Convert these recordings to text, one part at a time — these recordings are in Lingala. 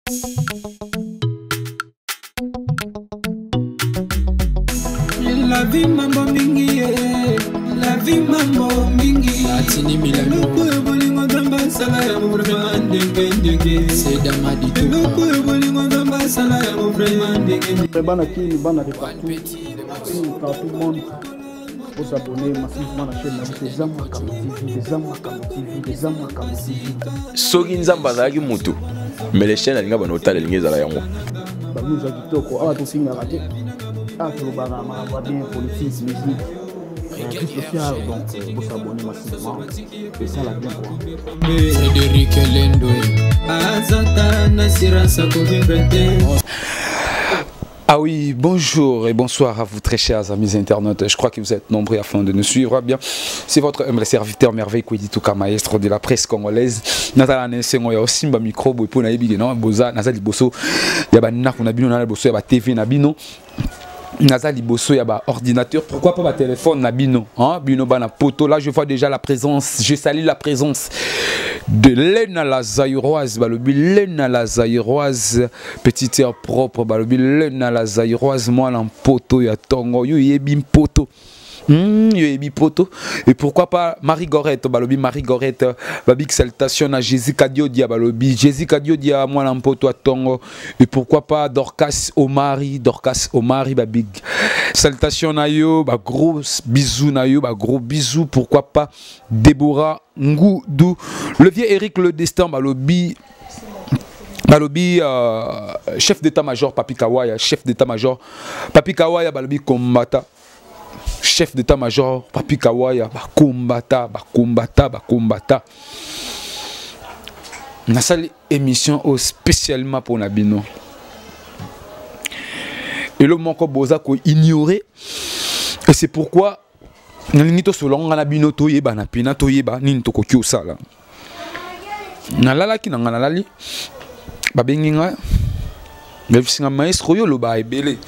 La vie mambo mingi eh. La vie mambo mingi Atini Milano. Eloko oyo bolingo Nzambe asala yango vraiment ndenge ndenge Eloko oyo bolingo Nzambe asala yango vraiment ndenge ndenge Bana Kin, bana de partout, Kin, partout monde, vous abonnez massivement na chaîne na biso Eza Makambo TV, Eza Makambo TV, Eza Makambo TV. Soki Nzambe azalaki mutu, mais les chaînes alinga bana otala elingi ezala yango. Ba news ya kitoko, awa tofingaka te, awa tolobaka makambo ya bien, politique, musique, vie sociale, donc vous abonnez massivement et ça la bien quoi. Frédéric Lendwe. Azata na sirasa kovivre te. Ah oui, bonjour et bonsoir à vous très chers amis internautes. Je crois que vous êtes nombreux afin de nous suivre. Bien, c'est votre humble serviteur Merveille Kwedituka, maestro de la presse congolaise. Nazala na esengo ya osimba micro boye mpo nayebi ke non boza naza liboso ya bandako na bino, naza liboso ya ba TV na bino, naza liboso ya ba ordinateur, pourquoi pas ba téléphone na bino, hein, bino bana poto. Là je vois déjà la présence, je salue la présence de Lena la Zaïroise, balobi Lena la Zaïroise, petite heure propre, balobi Lena la Zaïroise, moi en poto ya tongo, yo yebi poto. Yo yebi poto. Et pourquoi pas Marie Gorette, balobi Marie Gorette, babi exaltation à Jésus Kadiodia, balobi Jésus Kadiodia, moi en poto ya tongo. Et pourquoi pas Dorcas Omari, Dorcas Omari, babi salutation na yo, ba gros bisous na yo, ba gros bisous. Pourquoi pas Déborah Ngoudou, le vieux Eric Le Destin, balobi, balobi chef d'état-major Papi Kawaya, chef d'état-major Papi Kawaya, balobi kombata, chef d'état-major Papi Kawaya, ba kombata, ba kombata, ba kombata. Nasali émission au spécialement pour Nabino. Et le manque boza ko ignorer. Et c'est pourquoi nalingi tosolonga na bino toyeba na pina toyeba nini tokoki osala. Nalalaki na nga nalali, babengi nga, bayebisi nga maestro oyo oloba ebele,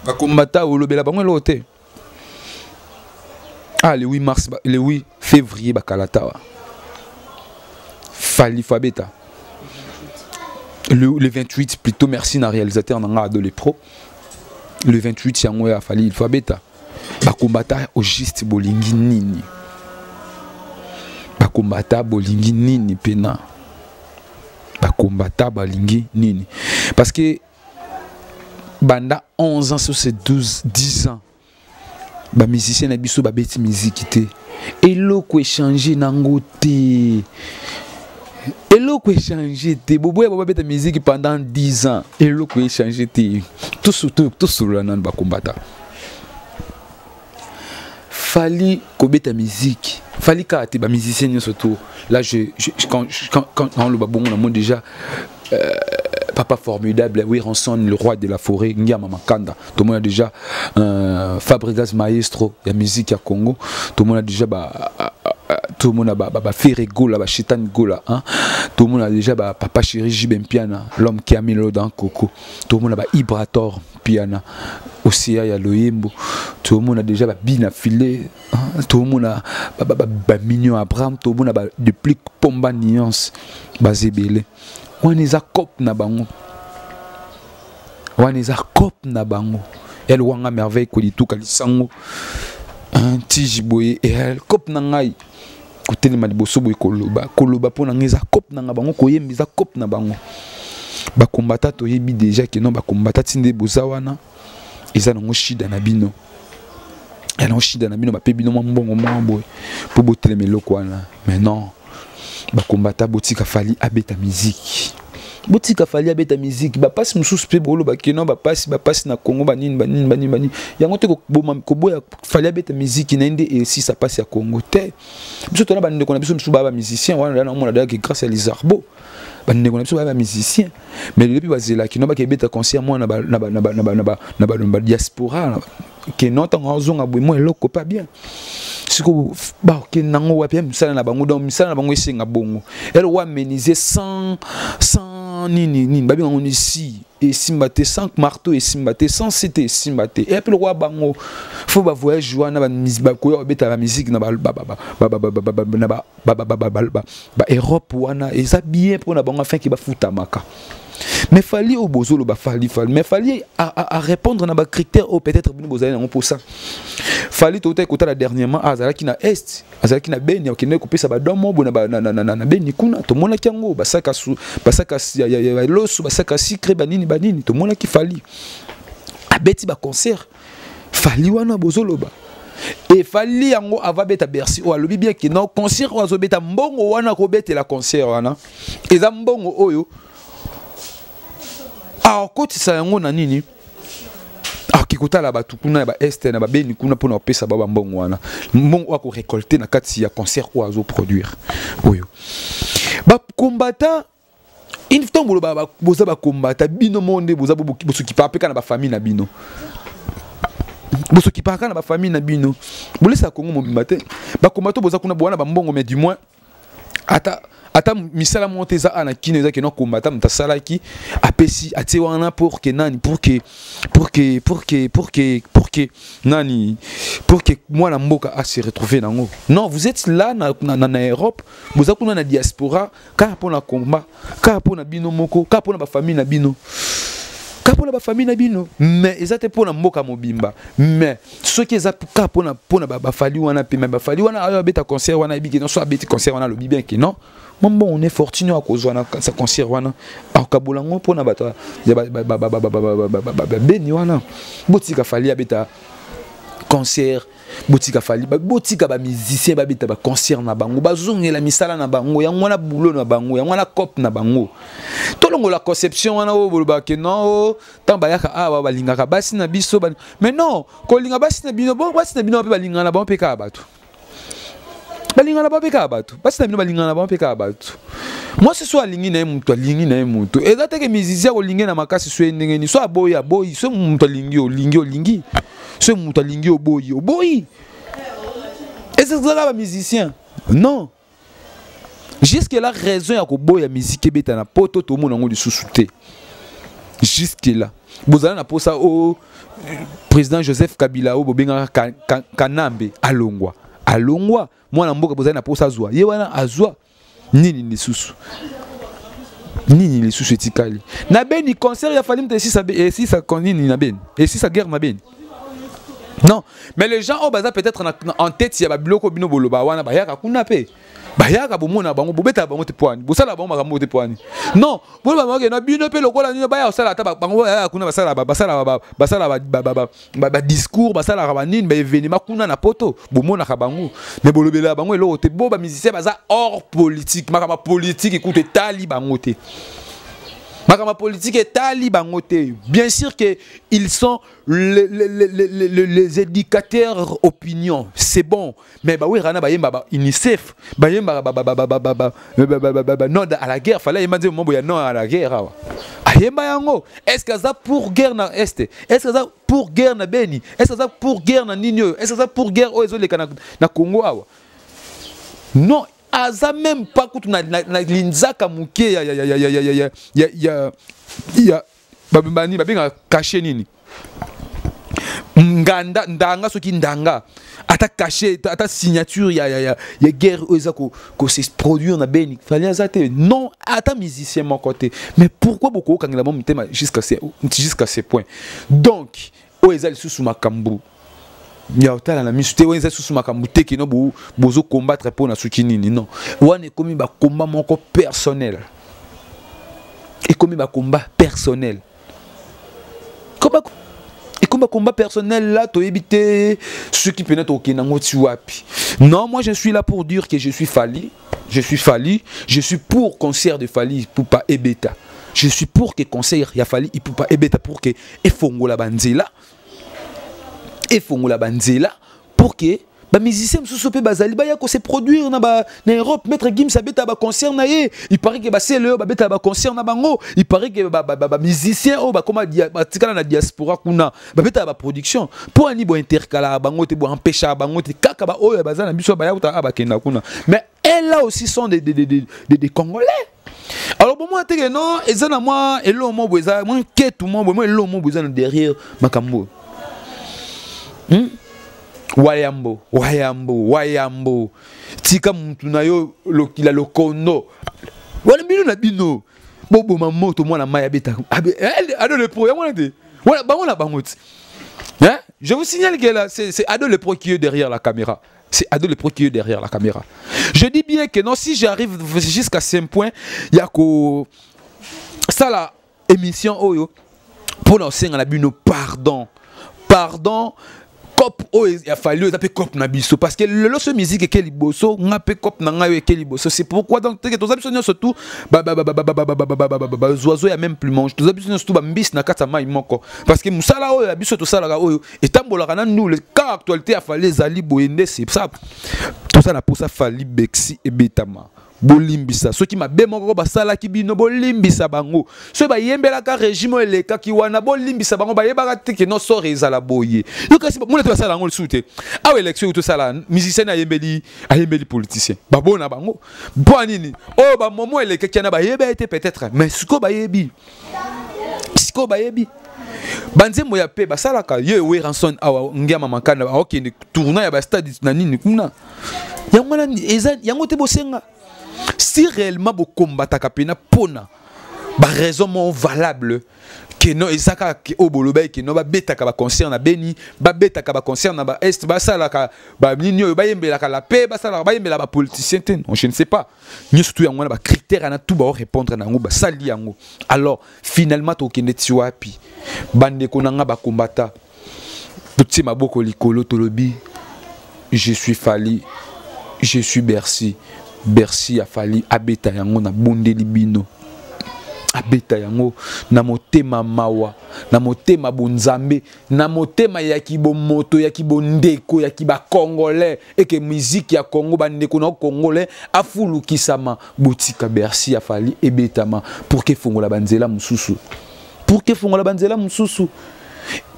bakombata olobela bango eloko te. Ah, le 8 mars, le 8 février bakalata wa. Fally Fabeta. Le 28 plutôt, merci na réalisateur na nga Adole Pro. Le 28 yango ya Fally Fabeta. Bakombata au juste bolingi nini? Bakombata bolingi nini pena? Bakombata balingi nini? Parce que banda 11 ans sur ces 12, 10 ans, ba musicien na biso ba beti musique te. Eloko échanger nango te. Eloko échanger te. Boboya ba beta musique pendant 10 ans. Eloko échanger te. Tout surtout, tout sur la nan ba kombata. Fally kobeta musique. Fally ka te ba musicien nyonso surtout. Là je, je, je, quand, je, quand, quand on le babongo na monde déjà Papa formidable, oui, Ranson, le roi de la forêt, Ngiama Makanda. Tout le monde a déjà Fabregas Maestro, il y a musique à Congo. Tout le monde a déjà bah, tout le monde a bah, bah, bah, Ferré Gola, bah, Chitan Gola, hein. Tout le monde a déjà bah, Papa Chéri Jibem Piana, l'homme qui a mis l'eau dans Coco. Tout le monde a bah, Ibrator Piana, Océa ya Loyembo. Tout le monde a déjà bah, Bina Filé, hein. Tout le monde a bah, bah, bah, bah, Mignon Abraham, tout le monde a bah, Duplique Pomba Nuance, bah, Zébélé. Wana eza cop na bango. Wana eza cop na bango. El wanga merveille kolituka lisango. Un tiji boye el cop na ngai. Kotelema liboso boye koloba. Koloba po na ngai eza cop na nga bango koyemba eza cop na bango. Ba kombata toyebi déjà que non ba kombata tinde boza wana eza nango shida na bino. Ya nango shida na bino ba pe bino mwa mbongo mwa boye po botelema eloko wana. Mais non. Ba kombata botika Fally abeta musique. Botika Fally abeta musique, ba passe mususu pe bolo ba keno ba passe, ba passe na Congo ba nini, ba nini, ba nini, ba nini. Yango te ko boma, ko boya Fally abeta musique na inde et si ça passe ya Congo te. Biso tona ba ndeko na biso mususu ba ba musicien wana na mona d'ailleurs grâce à Lizarbo. Ba ndeko na biso ba ba musicien. Mais depuis ba zela kino ba ke beta concert moi na ba, na ba, na ba, na ba, na ba, na ba, na ba diaspora, na ba, ke non tango azonga boye moi eloko pas bien. Siko ba ke nango wapi ya misala na bango, donc misala na bango esenga bongo. Elle wa meniser sans, sans, Sans nini nini babenga ngo ni si esimba te, sans marteau esimba te, sans site esimba te. Et puis lokwa bango fo ba voyage wana, bakoya babeta ba musique na ba Europe wana, eza bien mpona bango afin ke bafutamaka. Mais Fally oyo bozoloba, Fally, Fally, mais Fally à répondre na bacritère oyo peut-être bino bozali nango mposa. Fally, totaki kotala dernièrement, azalaki na Est, azalaki na Beni, akendaki kopesa badomo boye na Beni kuna. Tomonaki yango, basaka basaka ya loso, basaka sucre, banini banini. Tomonaki Fally abeti baconcert. Fally wana bozoloba, e Fally yango ava beta Bercy oyo, alobi bien ke non, concert oyo azobeta, mbongo wana akobetela concert wana eza mbongo oyo akotisa yango na nini, akoki kotala bato kuna ya baeste na babeni kuna mpona kopesa ba bambongo wana, mbongo oyo akorécolte na kati ya concert oyo azoproduire. Oyo bakombata, ntango boloba boza bakombata, bino mo nde boza bosokipaka mpe kaka na bafamille na bino, bosokipaka kaka na bafamille na bino, bolesaka Kongo mobimba te. Bakombata boza kuna bowana bambongo, mais du moins ata misala moko te eza ana kino eza keno kombata moto asalaki, apesi, atie wana pour que nani, pour que nani, pour que mwana mboka a se retrouver nango. Non, vous êtes là na Europe, boza kuna na diaspora kaka mpona combat, kaka mpona bino moko, kaka mpona bafamille na bino, kaka mpona bafamille na bino, mais eza te mpona mboka mobimba. Mais soki eza kaka mpona baFally wana mpe, mais baFally wana ayo abeta concert wana, ayebi ke non, so abeti concert wana, alobi bien ke non, mwa mbongo ne fortune oyo akozwa na sa concert wana, akokabola yango mpona bato ya babeni wana. Botika Fally abeta concert, botika Fally, botika bamusicien babeta baconcert na bango, bazongela misala na bango. Yango wana boulot na bango, yango wana cope na bango. Tolongola conception wana oyo bolobaka non, o ntango bayaka awa balingaka basi na biso. Mais non, kolinga basi na bino, bo basi na bino mpe balingana na bango mpe kaka bato, balingana bango mpe kaka bato. Basi na bino balingana bango mpe kaka bato. Mwasi so alingi na ye moto, alingi na ye moto, eza teke musicien akolingi na makasi so ye ndenge nini, so aboyi, aboyi. So moto alingi, olingi, olingi. So moto alingi, oboyi, oboyi. Ezalaka bamusicien? Non, jusque là raison ya koboya musique ebeta na Poto, tomona yango lisusu te. Jusque là bozala na posa o président Joseph Kabila oyo bobengaka Kanambe alongwa, alongwa. Mwana mboka bozali na posa azwa ye wana, azwa nini lisusu? Nini lisusu etikali na Beni? Concert ya Fally moto esisa nini na Beni? Esisa guerre na Beni? Non, mais les gens oyo baza peut-être en tête ya babiloko bino boloba wana, bayaka kuna mpe bayaka, bomona bango, bobetaka bango te poani, bosala bango makambo te poani. Non, boloba bango na bino mpe lokola nini, baya kosala ata bango, bayaka kuna, basala badiscours, basalaka banini, baévénement kuna na Poto, bomonaka bango, mais bolobelaka bango eloko te. Bo bamusicien baza hors politique, makambo politique ekuta etali bango te, makambo politique etali bango te. Bien sûr que ils sont les éducateurs opinion, c'est bon, mais bawera na bayemba ba UNICEF, bayemba ba non à la guerre. Fallait yemba nzembo ya non à la guerre awa, ayemba yango. Est ce que aza pour guerre na Est? Est ce que aza pour guerre na Beni? Est ce que aza pour guerre na nini oyo? Est ce que aza pour guerre oyo ezoleka na Congo awa? Non, aza même pas kutu na linzaka moke ya babani babengaka cachet nini, nganda ndanga, soki ndanga, ata cachet, ata signature ya guerre oyo eza ko se produire na Beni, Fally aza te. Non, ata musicien moko te. Mais pourquoi bokokangela mo motema jusqu'à ce point? Donc oyo eza lisusu makambo ya otala na miso te, oyo eza lisusu makambo te kino bozocombattre mpo na soki nini. Non, wana ekomi bakomba moko personnel, ekomi bakomba personnel, ekomi bakomba personnel. Là toyebi te soki mpena tokokende yango ti wapi. Non, moi je suis là pour dire que je suis Fally, je suis Fally, je suis pour concert de Fally Ipupa ebeta. Je suis pour que concert ya Fally Ipupa ebeta, pour que efongola banzela, efongola banzela pour que bamusicien mosusu mpe bazali baya kose produire na Europe. Maître Gims abeta baconcert na ye, il paraît ke basele oyo babetaka baconcert na bango, il paraît ke bamusicien oyo bakoma batikala na diaspora kuna babetaka baproduction. Mpo ani bointercalaka bango te, boempêchaka bango te? Kaka baoyo baza na biso baya kuta bakenda kuna, mais elles là aussi sont des Congolais. Alors bomona te ke non, eza na mwa eloko moko boye, eza mwa nketu moko boye, mwa eloko moko boye eza na derrière makambo oyo. Wayambo, wayambo, wayambo, tika mutu na yo lokila lokondo wana bino na bino boboma moto mwana mai abeta Ado le Pro yango wana te, wana bango na bango ti. Hein? Je vous signale que là, c'est Ado le Pro qui est derrière la caméra. C'est Ado le Pro qui est derrière la caméra. Je dis bien que non, si j'arrive jusqu'à ce point, il y a que ça la émission oyo pour nous la bino pardon. Pardon. Cop oyo ya Fally oyo eza mpe cop na biso, parce que lelo so musique eke liboso, nga mpe cop na ngai oyo eke liboso. C'est pourquoi donc teke toza biso nyonso tu bazoiseau ya même plumage, toza biso nyonso tu bambisi na kati ya mai moko, parce que mosala oyo ya biso tosalaka oyo etambolaka na nous le cas actualité ya Fally ezali boye nde. C'est ça, toza na posa Fally Bercy ebetama. Bolimbisa soki mabe moko basalaki bino, bolimbisa bango. Soki bayembelaka régime oyo elekaki wana, bolimbisa bango, bayebaka te ke no sort ezala boye. Yo kasi mona te, basala yango lisusu te. Awa élection oyo tosala, musicien ayembeli, ayembeli politicien, babona bango mpo nini? Oyo bamomo elekaki wana bayeba ete peut-être, mais sikoyo bayebi, sikoyo bayebi banzembo ya pe basalaka ye Werrason awa ngiama makanda aokende tournoi ya bastade na nini kuna. Yango wana eza yango te. Bosenga si réellement bokombataka mpena mpona baraison moko valable ke no eza kaka oyo bolobaki ke no babetaka baconcert na Beni, babetaka baconcert na baest, basalaka banini oyo bayembelaka la paix, basalaka bayembela bapoliticien te. Non, je ne sais pas, nyonso tu yango wana, bacritère wana tu baorépondre na yango, basali yango. Alors finalement tokende ti wapi? Bandeko na nga bakombata, totie maboko likolo, tolobi: je suis Fally, je suis Bercy. Bercy ya Fally abeta yango, nabondeli bino, abeta yango na motema mawa, na motema bonzambe, na motema ya kibomoto, ya kibondeko, ya kibakongolais, eke miziki ya Congo, bandeko na congolais afulukisama. Botika Bercy ya Fally ebetama pour ke efongola banzela mosusu, pour ke efongola banzela mosusu.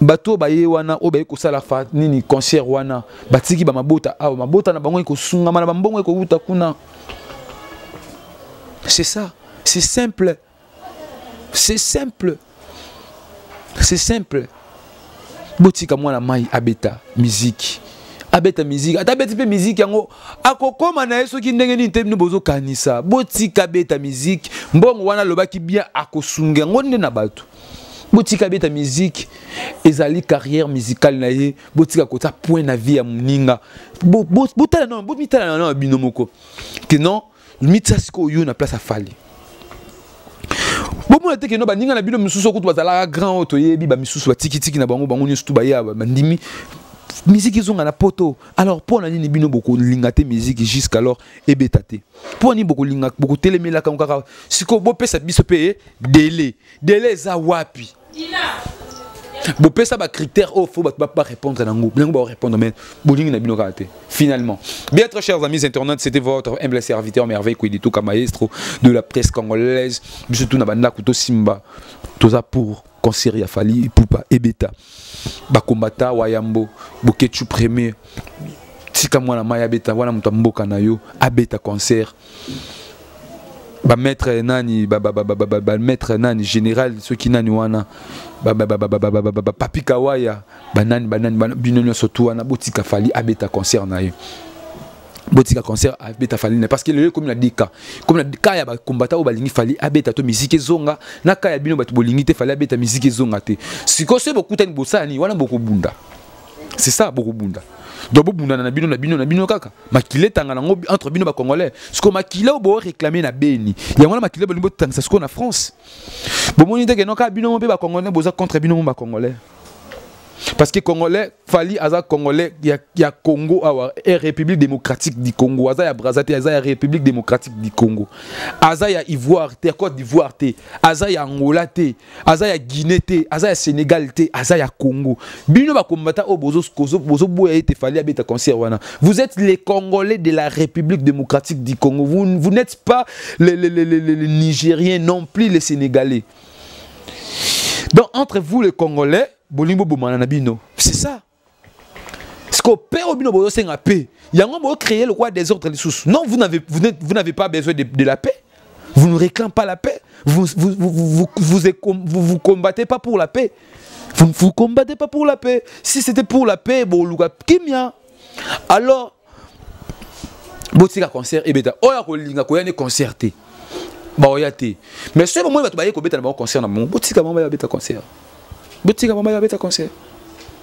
Bato oyo baye wana, oyo baye kosala fa nini concert wana, batiki bamabota awa, mabota na bango ekosungama na bambongo ekowuta kuna. C'est ça, c'est simple, c'est simple, c'est simple. Botika mwana mai abeta miziki, abeta miziki. Ata abeti mpe miziki yango, akokóma na ye soki ndenge nini te. Bino bozokanisa, botika abeta miziki. Mbongo wana alobaki bien, akosunga yango nde na bato. Botika abeta miziki, ezali carrière musicale na ye. Botika kotia point na vie ya moninga. Botala nano, bomitala nano ya bino moko ke non, mitia sikoyo yo na place ya Fally. Bomona te ke no baninga na bino misusu okutu bazalaka grand oyo toyebi, bamisusu batikitiki na bango, bango nyonso tu baya bandimi miziki ezonga na poto. Alors mpo na nini bino bokolinga te miziki jusqu'alors ebeta te? Mpo nini bokolinga bokotelemelaka kaka sikoyo? Bopesa biso mpe délai. Délai eza wapi? Bopesa bacritère oyo fo bato barépondre nango, nango barépondre, mais bolingi na bino kaka te finalement. Bien, très chers amis internautes, c'était votre humble serviteur Merveille Kwedituka, maestro de la presse congolaise. Biso tu na bandako tosimba, toza pour concert ya Fally Ipupa ebeta. Bakombata, wayambo, Bokechu premier, tika mwana mai abeta wana, moto ya mboka na yo abeta concert. Bamaître nani, bamaître nani, général soki nani wana, Papi Kawaya, banani banani, bino nyonso tu wana, botika Fally abeta concert na ye. Botika concert abeta Fally na, parce que lelo ekomi na dika, komi na ka ya bakombata oyo balingi Fally abeta to musique ezonga, na ka ya bino bato bolingi te Fally abeta, musique ezonga te. Sikoyo soki bokutani, bosala nini wana? Bokobunda, c'est ça, bokobunda. Donc bobundana na bino na bino na bino kaka, makila etanga nango entre bino bacongolais. Sikoyo makila oyo boréclame na Beni, yango wana makila bolingi botangisa sikoyo na France. Bomoni te ke no kaka bino mo mpe bacongolais boza contre bino mo bacongolais, parce que congolais, Fally aza congolais ya Congo awa e République démocratique du Congo. Aza ya Braza te, aza ya République démocratique du Congo. Aza ya Ivoire te, Côte d'Ivoire te, aza ya Angola te, aza ya Guinée te, aza ya Sénégal te, aza ya Congo. Bino bakombata oyo bozoboya ete Fally abeta concert wana, vous êtes les Congolais de la République démocratique du Congo. Vous n'êtes pas les Nigériens, non plus les Sénégalais. Donc entre vous les Congolais, bolingo bobomana na bino, c'est ça. Siko pe oyo bino bozosenga pe yango, bocréer le quoi, désordre lisusu. Non, vous n'avez pas besoin de la paix. Vous ne réclamez pas la paix. Vous vous, vous, vous, vous, vous, vous combattez pas pour la paix. Vous ne vous combattez pas pour la paix. Si c'était pour la paix, bon, luka kimia. Alors, botika concert ebeta. Oya kolinga koya ne concert te. Baoya te. Mais soki bomoni bato baye kobeta na bango concert na bango, botika bango baya beta concert. Botika bango baya beta concert.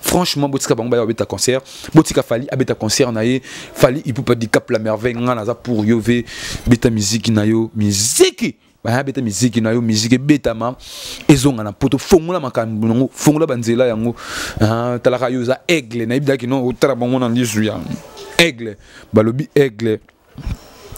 Franchement, botika bango baya beta concert. Botika Fally abeta concert na ye. Fally Ipupa Dicap la Merveille nga naza pour yo ve beta musique na yo, musique. Baya beta musique na yo, musique ebetama ezonga na poto, fongola makambo nango, fongola banzela yango. Ah, talaka yo za aigle na yebidaki non, otala bango na lisu ya aigle, balobi aigle,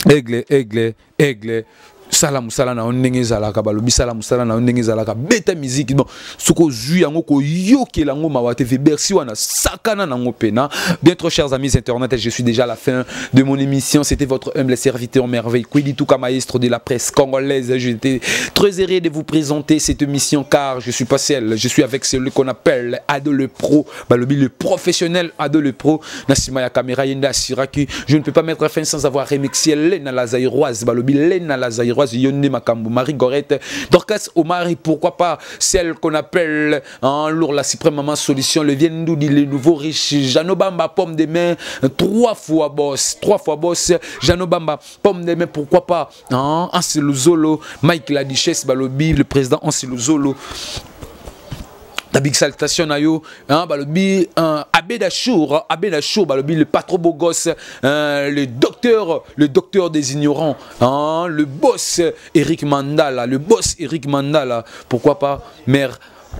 aigle, aigle, aigle. Sala mosala na yo ndenge ezalaka, balobi sala mosala na yo ndenge ezalaka, beta musique. Bon, soki ozwi yango koyokela yango mawa te, Bercy wana sakana nango pena. Bien trop chers amis internautes, je suis déjà à la fin de mon émission. C'était votre humble serviteur Merveille Kwedi Tuka, maestro de la presse congolaise. J'étais très heureux de vous présenter cette émission car je suis pas seul, je suis avec celui qu'on appelle Ado le Pro, balobi le professionnel Ado le Pro. Na sima ya caméra yenda Siraki. Je ne peux pas mettre fin sans avoir remixé Lena la Zaïroise, balobi Lena la Zaïroise, Yonde Makambo, Marie Gorette, Dorcas Omari, pourquoi pas celle qu'on appelle en lourd la suprême maman solution, le Viendoudi, le nouveau riche, Jano Bamba, pomme de main, 3 fois boss, 3 fois boss, Jano Bamba, pomme de main, pourquoi pas, hein, Anselou Zolo, Mike la Duchesse, balobi, le président Anselou Zolo. La big salutation na yo, hein, balobi, hein, Abed Achour, Abed Achour, balobi, le pas trop beau gosse, hein, le docteur des ignorants, hein, le boss Eric Mandala, le boss Eric Mandala, pourquoi pas, mère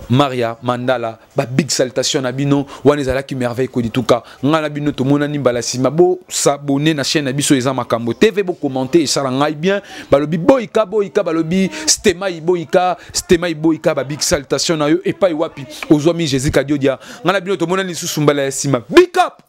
Maria Mandala, ba big salutation na bino, wana ezalaki Merveille Kodituka, nga na bino tomonani mbala sima, bo s'abonner na chaîne na biso eza Makambo TV, bo commenter esala ngai bien, balobi boika boika, balobi Stemai boika, Stemai boika, ba big salutation na yo epai wapi ozwami Jésus Kadiodia, nga na bino tomonani lisusu mbala ya sima, big up.